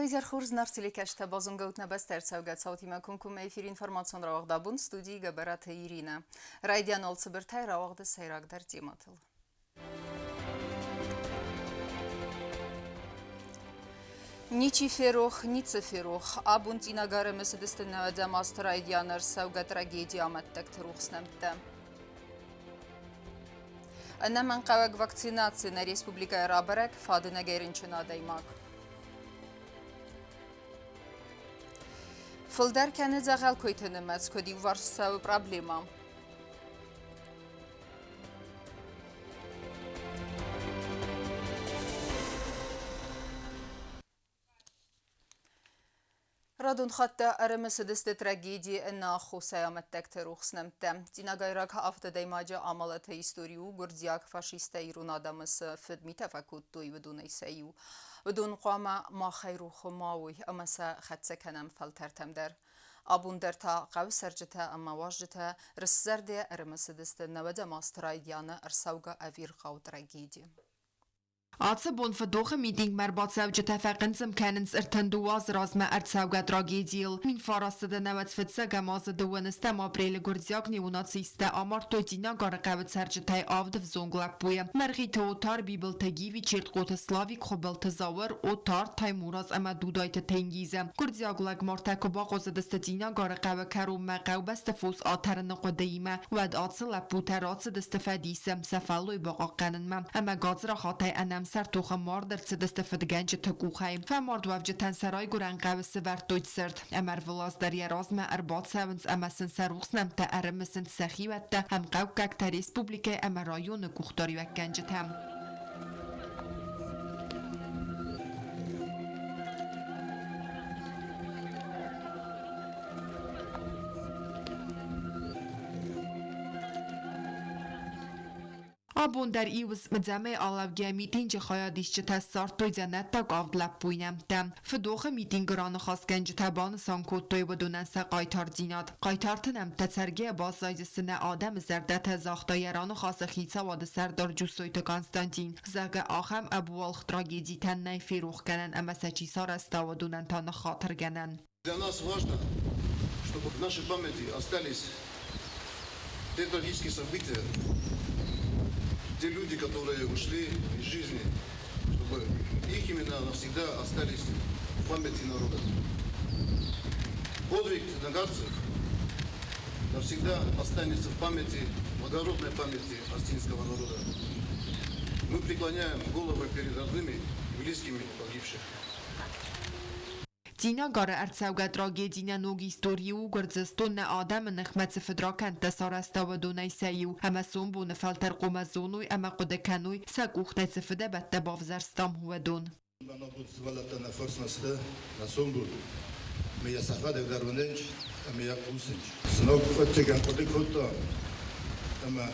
Уӕ изӕр хорз, Нарты телекӕсджытӕ, базонгӕ ут нӕ бӕстӕ ӕрцӕугӕ цаутимӕ комкоммӕ эфиры информацион рауагъд абон студийы Гӕбӕраты Иринӕ. Райдиан уал цыбыртӕй рауагъды сӕйрагдӕр темӕтыл. Ничи ферох, ницы ферох. Абон Цъинагары мысыдысты нӕуӕдзӕм азты райдианы ӕрцӕугӕ трагедийы амӕттӕгты рухс нӕмттӕ. Ӕнӕмӕнгхъӕуӕг вакцинаци нӕ республикӕйы рабӕрӕг фадынӕгӕй рынчын адӕймаг. Фылдӕр кӕны дзӕгъӕл куыйты нымӕц, куыд иуварс цӕуы проблемӕ. Радон хатт ӕрымысыдысты трагеди ӕнӕаххосӕй амӕттӕгты рухс нӕмттӕ. Цъинагайраг авд адӕймаджы амӕлӕты истори у гуырдзиаг фашисттӕ ирон адӕмы цы фыдмитӕ фӕкодтой, уыдонӕй сӕ иу. Уыдон хъуамӕ махӕй рухы ма уой ӕмӕ сӕ хӕццӕ кӕнӕм фӕлтӕртӕм дӕр. Абон дӕр та хъӕуы цӕрджытӕ ӕмӕ уазджытӕ рыстзӕрдӕ ӕрымысыдысты нӕуӕдзӕм азты райдианы ӕрцӕугӕ ӕвирхъау трагеди. Ацы бон фыдохы митингмӕ ӕрбацӕуджытӕ фӕхъынцъым кӕнынц 32 азы размӕ ӕрцӕугӕ трагедийыл. 1900 нӕуӕдз фыццӕгӕм азы дыууӕнӕстӕм апрелы гуырдзиаг неонацисттӕ амардтой Цъинагары хъӕуы цӕрджытӕй авд ӕвзонг лӕппуйы. Мӕргъиты Отар, Бибылты Гиви, Чертхъоты Славик, Хуыбылты Зауыр, Отар, Таймураз ӕмӕ Дудайты Тенгизы. Гуырдзиаг лӕгмартӕ куы бахъуызыдысты Цъинагары хъӕуы кӕронмӕ хъӕубӕсты фос атӕрыны хъуыдыимӕ, уӕд ацы лӕппутӕ рацыдысты фӕдисы, сӕ фӕллой бахъахъхъӕнынмӕ ӕмӕ гадзрахатӕй ӕнӕмсӕр тохы мард ӕрцыдысты фыдгӕнджыты къухӕй. Фӕмардуӕвджытӕн сӕ райгуырӕн хъӕуы сывӕрдтой цырт, ӕмӕ ӕрвылаз дӕр йӕ размӕ ӕрбацӕуынц ӕмӕ сын сӕ рухс нӕмттӕ ӕрымысынц сӕ хиуӕттӕ, ӕмхъӕуккӕгтӕ, республикӕйы ӕмӕ районы къухдариуӕггӕнджытӕ. Абон дӕр Иуысмдзӕмӕй алӕугӕ митинджы хайадисджытӕ ссардтой дзӕнӕттаг авд лӕппуйы нӕмттӕ. Фыдохы митингы раныхасгӕнджытӕ банысан кодтой уыдонӕн сӕ хъайтардзинад. Хъайтарты нӕмттӕ цӕргӕйӕ баззайдзысты нӕ адӕмы зӕрдӕтӕ, загъта йӕ раныхасы хицауады сӕрдар Джусойты Константин. Зӕгъгӕ, ахӕм ӕбуалгъ трагедитӕн нӕй ферохгӕнӕн ӕмӕ сӕ чи сарӕзта, уыдонӕн та ныххатыргӕнӕн. Для нас важно, чтобы в нашей памяти остались те трагические события, те люди, которые ушли из жизни, чтобы их имена навсегда остались в памяти народа. Подвиг цинагардцев навсегда останется в памяти, благородной памяти астинского народа. Мы преклоняем головы перед родными и близкими погибших. Цъинагары ӕрцӕугӕ трагеди нӕ ног истори у Гуырдзыстон нӕ адӕмы ныхмӕ цы фыдракӕндтӕ сарӕзта, уыдонӕй сӕ иу, ӕмӕ сомбоны фӕлтӕр хъуамӕ зоной ӕмӕ хъуыды кӕной, сӕ къухтӕй цы фыдӕбӕттӕ бавзӕрстам, уыдон. Мӕнӕ сывӕллӕттӕ нӕ фӕрсынц нӕ сомбон, ӕмӕ йӕ сӕхӕдӕг дӕр уынынц ӕмӕ йӕ хъусынц. Сног ӕцӕгӕн хъуыды кодта, ӕмӕ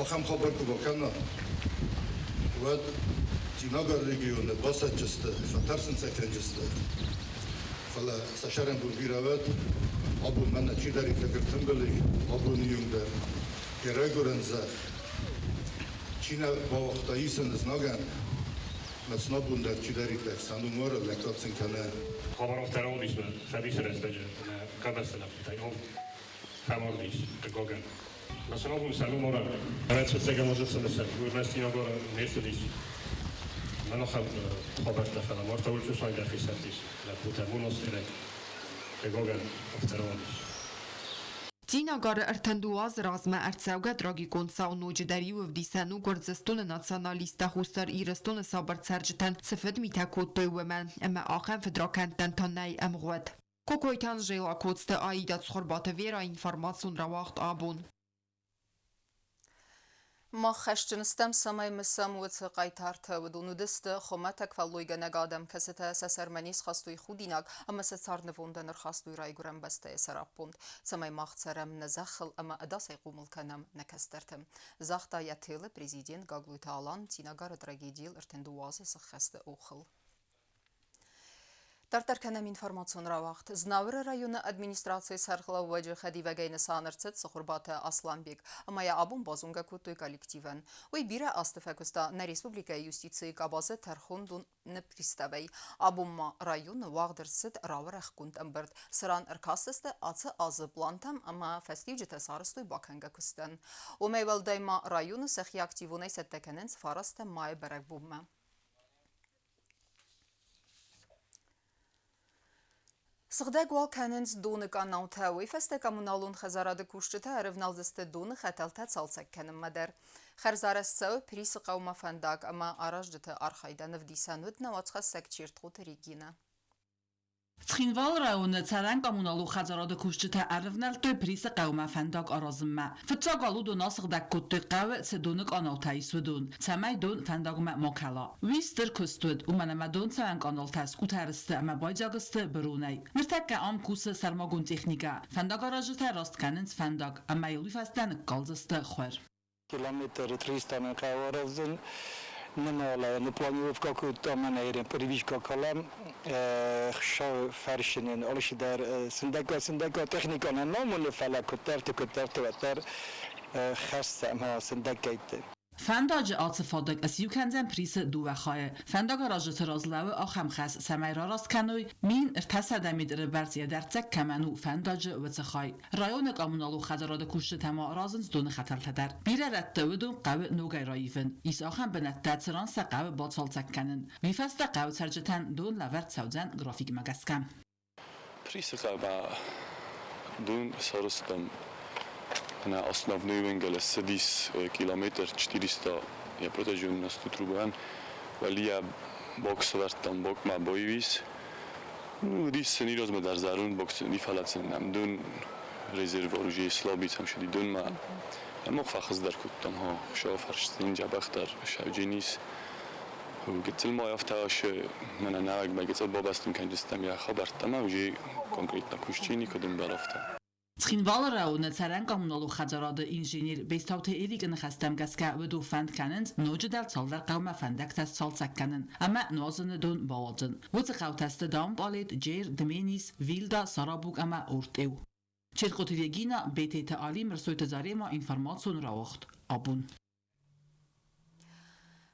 ахӕм хабар куы бакӕна, уӕд Цъинагар регионы басӕтджысты, фӕтӕрсын сӕ кӕнджысты. Фӕлӕ сӕ сӕрӕнбон бирӕ уӕд, абон мӕнӕ чидӕриддӕр ӕртымбыл и, абоны июнь дӕр йӕ райгуырӕн зӕхх чи нӕ бауагъта исын знагӕн, мӕ дӕр чидӕриддӕр сӕ номары лӕггад сын кӕны. Хабар афтӕ рауадис мӕ фӕдисы рӕстӕджы ӕмӕ къабӕзты лӕппутӕй авд фӕмард ис, хъыгагӕн. Националон сӕ номарӕн ӕвӕццӕгӕн азы цымыдисаг Гуырмӕстинагоры не рцыдис. Мӕн ахӕм хабӕрттӕ, фӕлӕ Марта Ульчусай дӕр фесӕфтис лӕппутӕ монастырӕй. Хъыгагӕн, афтӕ рауадис. Цъинагары 32 азы размӕ ӕрцӕугӕ трагикон цау ноджыдӕр иу ӕвдисӕн у Гуырдзыстоны националисттӕ Хуссар Ирыстоны сабыр цӕрджытӕн цы фыдмитӕ кодтой, уымӕн, ӕмӕ ахӕм фыдракӕндтӕн та нӕй ӕмгъуыд. Кокойты Анжела, Коцты Аида, Цхуырбаты Вера, информацион рауагъд абон. Мах хӕсджын стӕм, цӕмӕй мысӕм уыцы хъайтартӕ. Уыдон уыдысты хуымӕтӕг фӕллойгӕнӕг адӕм, кӕцытӕ сӕ сӕрмӕ не схастой худинаг ӕмӕ сӕ царднывондӕн ӕрхастой райгуырӕн бӕстӕйы сӕраппонд, цӕмӕй мах цӕрӕм нӕ зӕххыл ӕмӕ ӕдасӕй хъомыл кӕнӕм нӕ кӕстӕрты, загъта йӕ телы президент Гаглойты Алан Цъинагары трагедийыл 32 азы сыххӕсты охыл. Дарддӕр кӕнӕм информацион рауагъд. Знауыры районы администрацийы сӕргълӕууӕджы хӕдивӕгӕй нысан ӕрцыд Цыхуырбаты Асланбег ӕмӕ йӕ абон базонгӕ кодтой коллективӕн. Уый бирӕ азты фӕкуыста нӕ республикӕйы юстицийы къабазы тӕрхондоны приставӕй. Абон ма районы уагъд ӕрцыд рауӕрӕхгонд ӕмбырд, цыран ӕркастысты ацы азы плантӕм ӕмӕ фӕстиуджытӕ сарӕзтой бакӕнгӕ куыстӕн. Уымӕй уӕлдай ма районы сӕхи активонӕй цӕттӕ кӕнынц фарастӕм майы бӕрӕгбонмӕ. Сыгъдӕг уал кӕнынц доны къанаутӕ, уый фӕстӕ коммуналон хӕдзарады кусджытӕ ӕрӕвналдзысты доны хӕтӕлтӕ цалцӕг кӕнынмӕ дӕр. Хӕрзарӕзт цӕуы Присы хъӕумӕ фӕндаг ӕмӕ аразджыты архайдӕн ӕвдисӕн уыд нӕ уацхӕссӕг Чертхъоты Регинӕ. Цхинвалы районы цӕрӕн-коммуналон хӕдзарады кусджытӕ ӕрывнӕлдтой Присы хъӕумӕ фӕндаг аразынмӕ. Фыццаг уал уыдон асыгъдӕг кодтой хъӕуы цы доны къанаутӕ ис, уыдон, цӕмӕй дон фӕндагмӕ ма кӕла. Уый стыр куыст уыд, уымӕн ӕмӕ донцӕуӕн къаналтӕ скутӕр сты ӕмӕ байдзаг сты быронӕй. Ныртӕккӕ ам кусы сӕрмагонд техникӕ. Фӕндагаразджытӕ раст кӕнынц фӕндаг, ӕмӕ йыл уый фӕстӕ ныккалдзысты хуыр. Километр 300 хъӕуараздзӕн. Нымӕлӕны планировка кодтам, мӕнӕ привычка калам, хсӕв фӕрсынӕн алчидӕр сындӕггай-сындӕггай техникӕ нӕ амоны, фӕлӕ куыддӕрты-куыддӕрты уӕддӕр хӕссы ӕмӕ сындӕггӕйтты. Фӕндаджы ацы фадыг ссиу кӕндзӕн Присы дыууӕ хайы. Фӕндагаразджыты раз лӕууы ахӕм хӕс, цӕмӕй рараст кӕной, 1300 метры бӕрц йӕ дӕрддзӕг кӕмӕн у, фӕндаджы уыцы хай. Районы коммуналон хӕдзарады кусджытӕ ма аразынц доны хӕтӕлтӕ дӕр. Бирӕ рӕтты уыдон хъӕуы ногӕй раивын. Ис ахӕм бынӕттӕ, цыран сӕ хъӕуы бацалцӕг кӕнын. Уый фӕстӕ хъӕуы цӕрджытӕн дон лӕвӕрд цӕудзӕн графикмӕ гӕсгӕ. Присы хъӕумӕ дон сарӕзтам на основной уӕнгӕлӕ цыдис километр 400 я протяженностью трубӕн. Валия бок сӕвӕрдтам бокмӕ боивис. Уыдис сын ирозмӕ дӕр зарун бокс нифӕлӕцын нӕм дон резервуар уже слабый сам шуди донмӕ. Ӕмӕ фӕхуыздӕр кодтам, хо, шофӕрстин дзӕбӕхдӕр сауджынис. Гыццыл ма афтӕ мӕнӕ нӕуӕгмӕ гыццыл бабӕстон кӕндзыстӕм йӕ хабӕрттӕ ӕмӕ уже конкретно кусджы никуыдӕм барафта. Цхинвалы районы цӕрӕн-коммуналон хӕдзарады инженер Бестауты Эрикы ныхӕстӕм гӕсгӕ уыдон фӕнд кӕнынц ноджыдӕр цалдӕр хъӕумӕ фӕндӕгтӕ сцалцӕг кӕнын ӕмӕ нуазыны дон бауадзын. Уыцы хъӕутӕ сты Даумпъалет, Джер, Дменис, Вилда, Сарабук ӕмӕ Ортъеу. Чертхъоты Регина, Бететы Али, Мырсойты Зарема информацион рауагъд. Абон.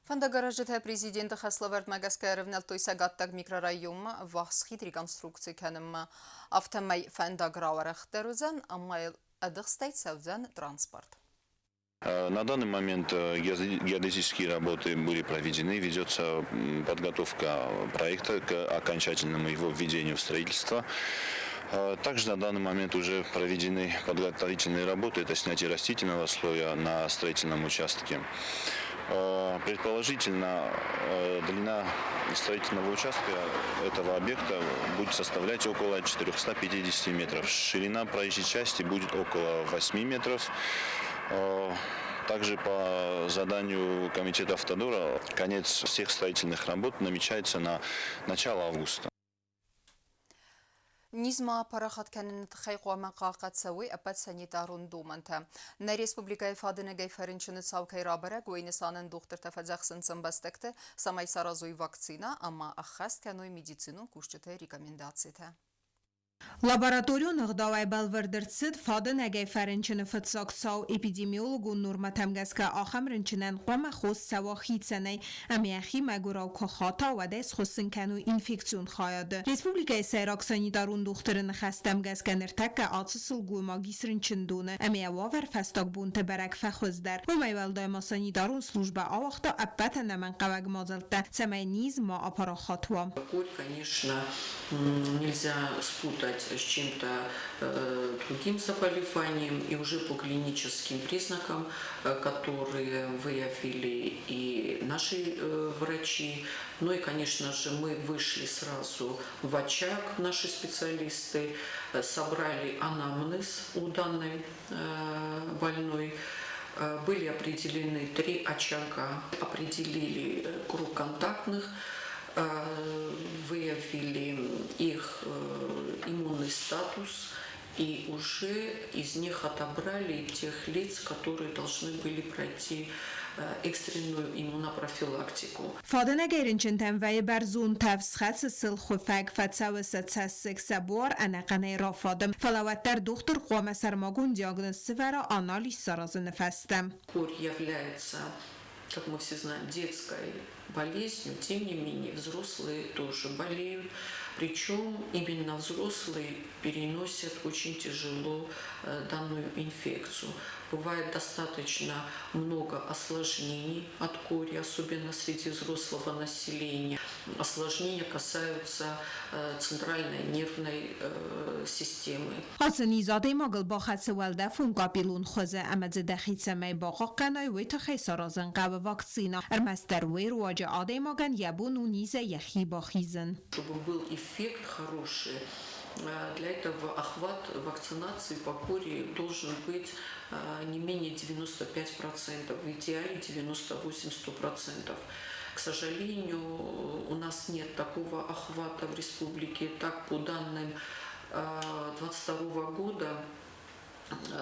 Фӕндагаразджытӕ президенты хӕслӕвӕрдмӕ гӕсгӕ ӕрывнӕлдтой цӕгаттаг микрорайонмӕ ӕввахс хид реконструкци кӕнынмӕ. Афтӕмӕй фӕндаг рауӕрӕхдӕр уыдзӕн ӕмӕ йыл ӕдыхстӕй цӕудзӕн транспорт. На данный момент геодезические работы были проведены, ведется подготовка проекта к окончательному его введению в строительство. Также на данный момент уже проведены подготовительные работы, это снятие растительного слоя на строительном участке. Предположительно, длина строительного участка этого объекта будет составлять около 450 метров. Ширина проезжей части будет около 8 метров. Также по заданию комитета «Автодора» конец всех строительных работ намечается на начало августа. Низ ма парахат кӕныны тыххӕй хъуамӕ хъахъхъӕд цӕуой ӕппӕт санитарон домӕнтӕ. Нӕ республикӕйы фадынӕгӕй фӕрынчыны цау кӕй рабӕрӕг, уый нысанӕн дохтыртӕ фӕдзӕхсынц ӕмбӕстӕгты, цӕмӕй саразой вакцинӕ ӕмӕ ӕххӕст кӕной медицинон кусджыты рекомендацитӕ. Лабораторион ӕгъдауӕй бӕлвырд ӕрцыд фадынӕгӕй фӕрынчыны фыццаг цау. Эпидемиологон нормӕтӕм гӕсгӕ ахӕм рынчынӕн хъуамӕ хос цӕуа хицӕнӕй ӕмӕ йӕхи мӕгуырау куы хата, уӕд ӕй схуыссын кӕной инфекцион хайады. Республикӕйы сӕйраг санитарон дохтыры ныхӕстӕм гӕсгӕ ныртӕккӕ ацы сылгоймаг ис рынчындоны ӕмӕ йӕ уавӕр фӕстаг бонты бӕрӕг фӕхуыздӕр. Уымӕй уӕлдай ма санитарон службӕ ауагъта ӕппӕт ӕнӕмӕнгхъӕуӕг мадзӕлттӕ, цӕмӕй низ ма апарахат уа. Корь, конечно, нельзя спутать с чем-то другим заболеванием, и уже по клиническим признакам, которые выявили и наши врачи, ну и, конечно же, мы вышли сразу в очаг, наши специалисты собрали анамнез у данной больной. Были определены три очага, определили круг контактных, выявили их иммунный статус и уже из них отобрали тех лиц, которые должны были пройти экстренную иммунопрофилактику. Фадынӕгӕй рынчынтӕм вӕййы бӕрзонд тӕф, схӕцы сыл хуыфӕг, фӕцӕуы сӕ цӕссыг, сӕ буар ӕнӕхъӕнӕй рафады. Фӕлӕ уӕддӕр дохтыр хъуамӕ сӕрмагонд диагноз сывӕра анализ саразыны фӕстӕ. Корь является, как мы все знаем, детской болезнью, тем не менее взрослые тоже болеют. Причем именно взрослые переносят очень тяжело данную инфекцию. Бывает достаточно много осложнений от кори, особенно среди взрослого населения. Осложнения касаются центральной нервной системы. Ацы низ адӕймагыл бахӕцы уӕлдӕфон капиллон хуызы ӕмӕ дзы дӕхи цӕмӕй бахъахъхъӕнай, уый тыххӕй саразын хъӕуы вакцинӕ. Ӕрмӕстдӕр уый руаджы адӕймагӕн йӕ бон у низӕй йӕхи бахизын. Чтобы был эффект хороший, для этого охват вакцинации по кори должен быть не менее 95%, в идеале 98-100%. К сожалению, у нас нет такого охвата в республике. Так, по данным 2022 года,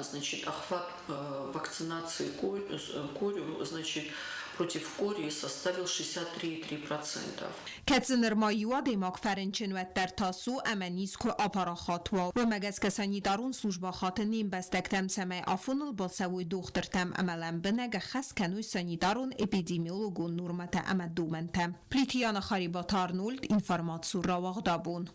значит, охват вакцинации корью, значит, против кори составил 63,3%. Кӕд дзы нырма иу адӕймаг фӕрынчын, уӕддӕр тас у, ӕмӕ низ куы апарахат уа. Уымӕ гӕсгӕ санитарон службӕ хаты не мбӕстӕгтӕм, цӕмӕй афоныл бацӕуой дохтыртӕм ӕмӕ лӕмбынӕг ӕххӕст кӕной санитарон-эпидемиологон нормӕтӕ ӕмӕ домӕнтӕ. Плитиана Харибаты Арнольд, информацийы рауагъдабон.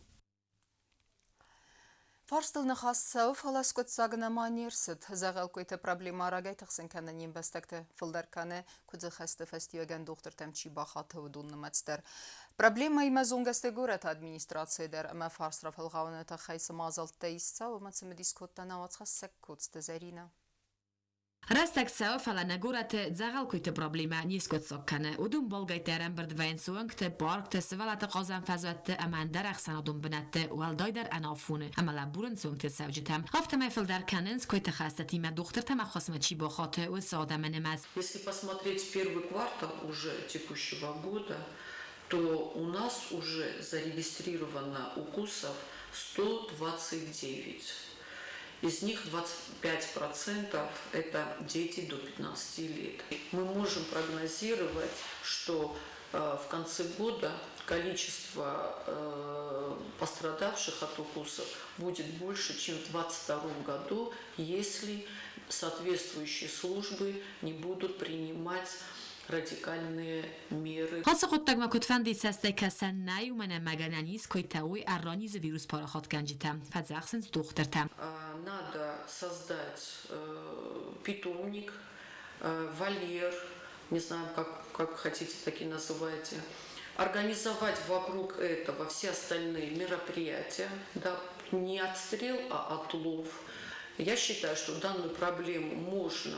Фарстыл ныхас цӕуы, фӕлӕ скъуыддзаг нӕма не рцыд. Дзӕгъӕлкойты проблемӕ рагӕй тыхсын кӕны не мбӕстӕгты, фылдӕр кӕны, куыдзы хӕсты фӕстиуӕгӕн дохтыртӕм чи бахаты, уыдон нымӕц дӕр. Проблемӕимӕ зонгӕ сты горӕты администрацийы дӕр ӕмӕ фарст рафӕлгъауыны тыххӕй цы мадзӕлттӕ ист цӕуы, уымӕ цымыдис кодта нӕ уацхӕссӕг Коцты Зӕринӕ. Рӕстӕг цӕуы, фӕлӕ нӕ горӕты дзӕгъӕл куыйты проблемӕ не скъуыддзаг кӕны. Уыдон балгӕйттӕ ӕрӕмбырд вӕййынц уынгты, паркты, сывӕллӕтты хъазӕн фӕзуӕтты ӕмӕ ӕндӕр ӕхсӕнадон бынӕтты, уӕлдайдӕр ӕнафоны ӕмӕ лӕбурынц уынгты цӕуджытӕм. Афтӕмӕй фылдӕр кӕнынц, куыйты хӕстытимӕ дохтыртӕм ӕххуысмӕ чи бахаты, уыцы адӕмы нымӕц. Если посмотреть первый квартал уже текущего года, то у нас уже зарегистрировано укусов 129. Из них 25% это дети до 15 лет. Мы можем прогнозировать, что в конце года количество пострадавших от укусов будет больше, чем в 2022 году, если соответствующие службы не будут принимать радикальные меры. Ацы хъуыддагмӕ куыдфӕндыйы цӕстӕй кӕсӕн нӕй, уымӕн ӕмӕ гӕнӕн ис куыйтӕ уой ӕрранизы вирус парахатгӕнджытӕ, фӕдзӕхсынц дохтыртӕ. Надо создать питомник, вольер, не знаю, как хотите, так и называйте, организовать вокруг этого все остальные мероприятия, да, не отстрел, а отлов. Я считаю, что данную проблему можно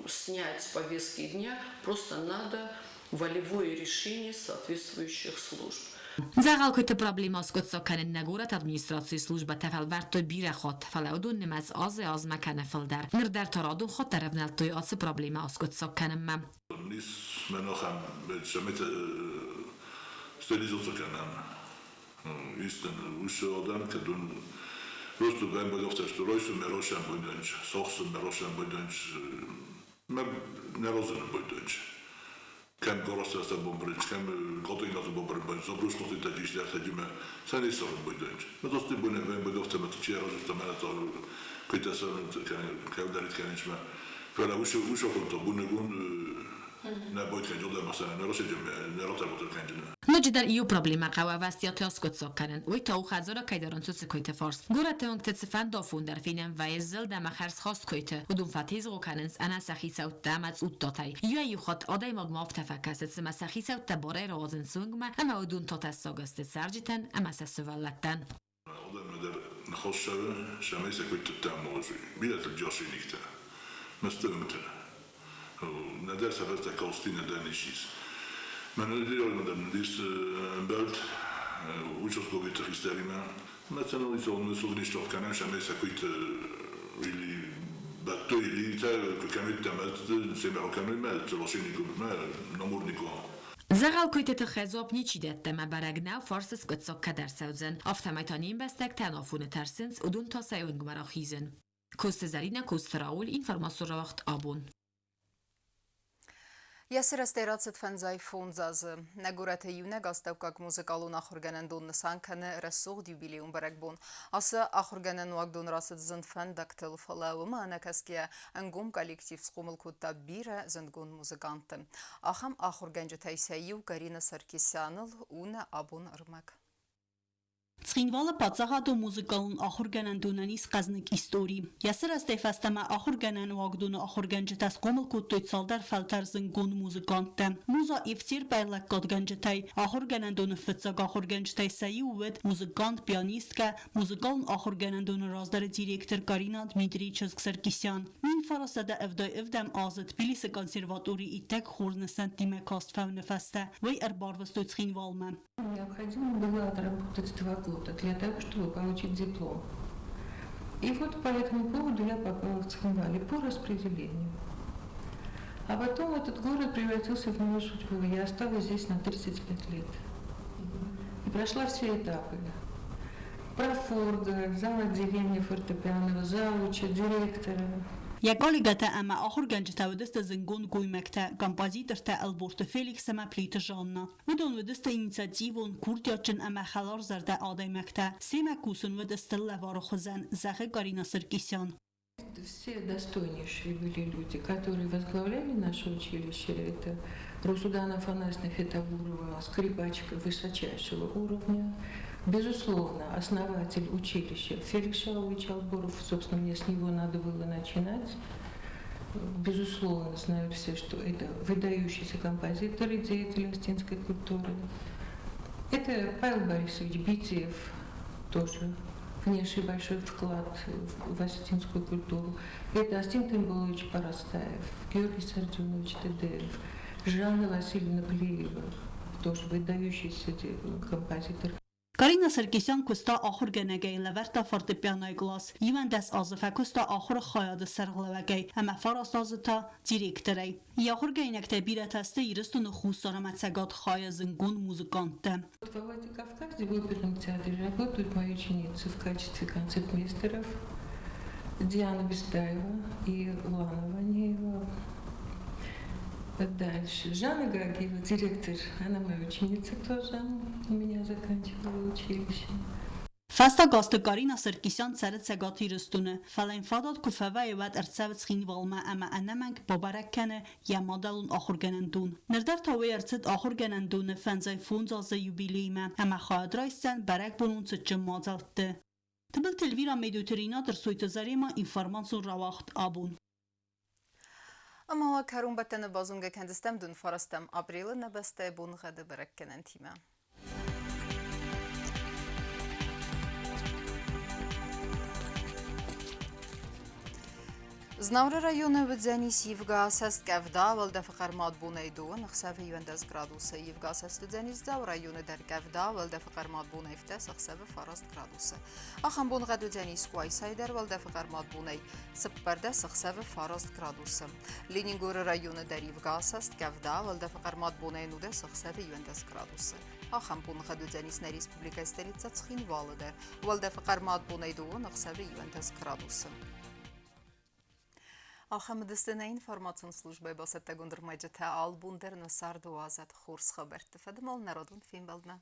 снять с повестки дня, просто надо волевое решение соответствующих служб. Дзӕгъӕл куыйты проблемӕ аскъуыддзаг кӕнын нӕ горӕты администрацийы службӕтӕ фӕлвӕрдтой бирӕ хатт, фӕлӕ уыдон нымӕц азӕй-азмӕ кӕны фылдӕр. Ныр дӕр та радон хатт ӕрӕвнӕлдтой ацы проблемӕ аскъуыддзаг кӕнынмӕ. Низ мӕнӕхӕн стерилизаци кӕнӕн. Истин уыцы адӕм кӕд уын просто бӕмбӕгӕфтӕсты райсом мӕ росӕн бойдӕнч, сахсын мӕ росӕн бойдӕнч, мӕ не розыны бойдӕнч. Кӕм гарастӕстӕ бомбринч, кӕм катыйнаты бомбрин, забрус катыйта диждӕртӕджимӕ сӕнисарын бойдӕнч. Мӕ дости боне бӕмбӕгӕфтӕ мӕ чи аразыдта мӕ та куыйтӕсӕн кӕвдӕрит кӕничмӕ. Фӕлӕ уыцы хуынта бонегон нӕ бойткӕнч одӕмӕсӕн, нӕ роседжемӕ, нӕ ратӕрбатыр кӕнджынӕ. Ноджыдӕр иу проблемӕ хъӕуы ӕвӕстиатӕй аскъуыддзаг кӕнын. Уый та у хӕдзары кӕй дарынц, уыцы куыйты фарст. Горӕты уынгты цыфӕнды афон дӕр фенӕн вӕййы зылд ӕмӕ хӕрзхаст куыйты. Уыдон фӕтезгъо кӕнынц ӕнӕ сӕ хицӕуттӕ ӕмӕ цъуттатӕй. Иуӕй-иу хатт адӕймагмӕ афтӕ фӕкӕсы, цыма сӕ хицӕуттӕ барӕй рауадзынц уынгмӕ ӕмӕ уыдон та тӕссаг сты цӕрджытӕн ӕмӕ сӕ сывӕллӕттӕн. Адӕммӕ дӕр ныхас цӕуы, цӕмӕй сӕ куыйттӕ амӕлой. Бирӕтӕ джасойнӕгтӕ, мӕстыгъмтӕ. Нӕдӕр сӕ фӕстӕ касти, нӕдӕр ничи ис. Мӕнӕ дӕр ис ӕмбӕлд участковыйты хистӕримӕ. Национализационный суд кӕнӕм, цӕмӕй сӕ куыйты или бӕттой, или кӕмиттӕ семӕ кӕной мӕ лошейникмӕ намордникон. Дзӕгъӕл куыйты тыххӕй дзуапп ничи дӕтты ӕмӕ бӕрӕг нӕу, фарсы скъуыддзаг кӕд ӕрцӕудзӕн. Афтӕмӕй та не мбӕстӕгтӕ ӕнафоны тӕрсынц, уыдон та сӕ уынгмӕ рахизын. Коцты Зӕринӕ, Коцты Рауль, информацион рауагъд абон. Йӕ сырӕзтӕй рацыд 55 азы. Нӕ горӕты иунӕг астӕуккаг музыкалон ахуыргӕнӕндон нысан кӕны рӕсугъд юбилейон бӕрӕгбон. Ацы ахуыргӕнӕн уагдон рацыд зын фӕндӕгтыл, фӕлӕ уымӕ ӕнӕкӕсгӕйӕ ӕнгом коллектив схъомыл кодта бирӕ зындгонд музыкантты. Ахӕм ахуыргӕнджытӕй сӕ иу Карина Саркисяныл у нӕ абоны ӕрмӕг. Цхинвалы паддзахадон музыкалон ахуыргӕнӕндонӕн ис хъӕзныг истори. Йӕ сырӕзтӕй фӕстӕмӕ ахуыргӕнӕн уагдоны ахуыргӕнджытӕ схъомыл кодтой цалдӕр фӕлтӕр зындгонд музыканттӕ. Муза Евтерпӕйы лӕггадгӕнджытӕй, ахуыргӕнӕндоны фыццаг ахуыргӕнджытӕй сӕ иу уыд музыкант, пианисткӕ, музыкалон ахуыргӕнӕндоны раздӕры директор Карина Дмитрийы чызг Саркисян. 1977 азы Тбилисы консерваторийы иттӕг хорз нысӕнттимӕ каст фӕуыны фӕстӕ уый ӕрбарвыстой Цхинвалмӕ. Необходимо было отработать 2 года для того, чтобы получить диплом. И вот по этому поводу я попала в Цхинвали по распределению. А потом этот город превратился в мою судьбу. Я осталась здесь на 35 лет. И прошла все этапы. Профорга, зал отделения фортепиано, зауча, директора. Йӕ коллегӕтӕ ӕмӕ ахуыргӕнджытӕ уыдысты зындгонд гоймӕгтӕ, композитортӕ Ӕлборты Феликс ӕмӕ Плиты Жанна. Уыдон уыдысты инициативон, курдиатджын ӕмӕ хӕларзӕрдӕ адӕймӕгтӕ. Семӕ кусын уыд стыр лӕвары хуызӕн, зӕгъы Карина Саркисян. Все достойнейшие были люди, которые возглавляли наше училище. Это Русудана Афанасьевна Фетагурова, скрипачка высочайшего уровня. Безусловно, основатель училища Феликс Шалвович Алборов, собственно, мне с него надо было начинать. Безусловно, знают все, что это выдающийся композитор и деятель осетинской культуры. Это Павел Борисович Битиев, тоже внесший большой вклад в осетинскую культуру. Это Астин Тамбулович Парастаев, Георгий Сардюнович Тедеев, Жанна Васильевна Плиева, тоже выдающийся композитор. Карина Саркисян куыста ахуыргӕнӕгӕй, лӕвӕрдта фортепианойы кълас. 21 азы фӕкуыста ахуыры хайады сӕргълӕууӕгӕй ӕмӕ 9 азы та директорӕй. Йӕ ахуыргӕнинӕгтӕй бирӕтӕ сты Ирыстоны Хуссар ӕмӕ Цӕгат хайы зындгонд музыканттӕ. В Владикавказе в оперном театре работают мои ученицы в качестве концертмейстеров Диана Бестаева и Лана Ванеева. Дальше. Жанна Гагиева, директор, она моя ученица тоже, у меня заканчивала училище. Фӕстаг азты Карина Саркисян цӕры Цӕгат Ирыстоны, фӕлӕ йын фадат куы фӕвӕййы, уӕд ӕрцӕуы Цхинвалмӕ ӕмӕ ӕнӕмӕнг бабӕрӕг кӕны йӕ мадӕлон ахуыргӕнӕндон. Ныр дӕр та уый ӕрцыд ахуыргӕнӕндоны 55 азы юбилеймӕ ӕмӕ хайад райсдзӕн бӕрӕгбонон цытджын мадзӕлтты. Тыбылты Эльвира, Медойты Ринат, Ӕрсойты Зарема, информацион рауагъд «Абон». Ӕмӕ уӕ кӕронбӕттӕны базонгӕ кӕндзыстӕм дын фарастӕм апрелы нӕ бӕстӕйы боныгъӕды бӕрӕггӕнӕнтимӕ. Знауыры районы уыдзӕнис ивгӕ асӕст къӕвда, уӕлдӕфы хъӕрмад бонӕй дыууын, ӕхсӕвы 11 градусы. Ивгӕ асӕст уыдзӕнис Дзауы районы дӕр къӕвда, уӕлдӕфы хъӕрмад бонӕй 17, ӕхсӕвы 9 градусы. Ахӕм боныгъӕд уыдзӕнис Къуайсайы дӕр уӕлдӕфы хъӕрмад бонӕй 14, ӕхсӕвы 9 градусы. Ленингоры районы дӕр ивгӕ асӕст къӕвда, уӕлдӕфы хъӕрмад бонӕй 19, ӕхсӕвы 11 градусы. Ахӕм боныгъӕд уыдзӕнис нӕ республикӕйы столицӕ Цхинвалы дӕр. Уӕлдӕфы хъӕрмад бонӕй дыууын, ӕхсӕвы 11 градусы. Ахӕм уыдысты нӕ информацион службӕйы бацӕттӕгонд ӕрмӕджытӕ. Албон дӕр нӕ царды уадзӕд хорз хабӕртты фӕдыл народон фембӕлдмӕ.